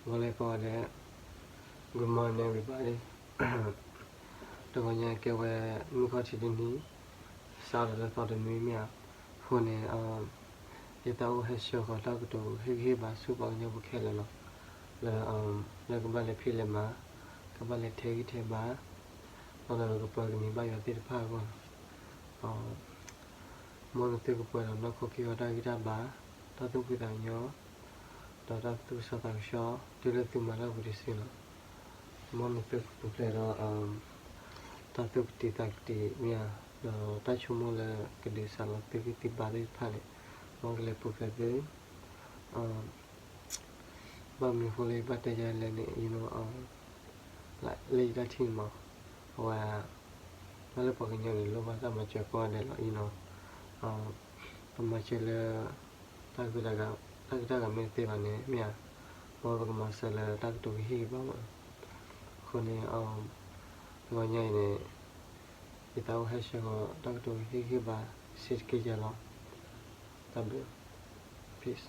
ဂီၤလၢကိးဂၤဒဲး, Good morning everybody. တဂီၤညါကဲဝဲမုၢ်ခီၣ်ထံးတနံၤ, စးထီၣ်လၢသီတနွံမ့ၢ်ဧါ. အဃိန့ၣ် ယသးအိၣ်ဟဲဆှၢဃီၤတၢ်ကတိၤဟ့ၣ်ဂံၢ်ဟ့ၣ်ဘါဆူပှၤကညီဖိခဲလၢာ်လီၤ. လၢ လၢကဘၣ်လဲၤဖံးလဲၤမၤ, ကဘၣ်လဲၤထဲဂံၢ်ထဲဘါ, ဒီးကပၢၤကမံၤဘၣ်ယွၤသ့ၣ်တဖၣ်အဂီၢ်လီၤ. မ်နသုကပှဲၤဒီးနီၢ်ခိက့ၢ်ဂီၤတၢ်ဂံၢ်တၢ်ဘါ, တၢ်သူၣ်ဖှံသးညီ, ဒီးတၢ်သူၣ်ကစီၣ်သးကစီၣ် တုၤလၢသုမၤတၢ်ပူၤတစုလီၤ. မ်နသုကပူၤဖျဲးဒီး တၢ်သူၣ်ကတံာ်သးကတံာ်မ့ၢ်ဧါ, ဒီးတၢ်ဆိကမိၣ်လၢကဒုးစးလီၤသုဂံၢ်သုဘါသ့ၣ်တဖၣ်န့ၣ်, မ်ကလဲၤပူၤဖျဲးသု ဘၣ်မနုၤအဃိလၢယဘၣ်တဲယဲလဲၣ်န့ၣ်, လၢယတၢ်ထံၣ်န့ၣ်မး, အဝဲ ဘၣ်လၢပှၤကညီန့ၣ် လိၣ်ဘၣ်တၢ်မၤစၢၤကိးဂၤဒဲးလီၤ. ပမၤစၢၤလၢ တၢ်ဂ့ၤတၢ်ဂၤမ့ၢ်တသ့ဘၣ်န့ၣ် မ့ၢ်ဧါ, မ်ပကမၤစၢၤလၢတၢ်ကတိၤကဟ့ၣ်ဂံၢ်ဘါမး. အဃိန့ၣ် တဂီၤညါအံၤန့ၣ် ယသးအိၣ်ဟဲဆှၢဃီၤတၢ်ကတိၤကဟ့ၣ်ဂံၢ်ဘါစ့ၢ်တက့ၢ်ယဲလီၤ. တၢ်ဘျုး, peace.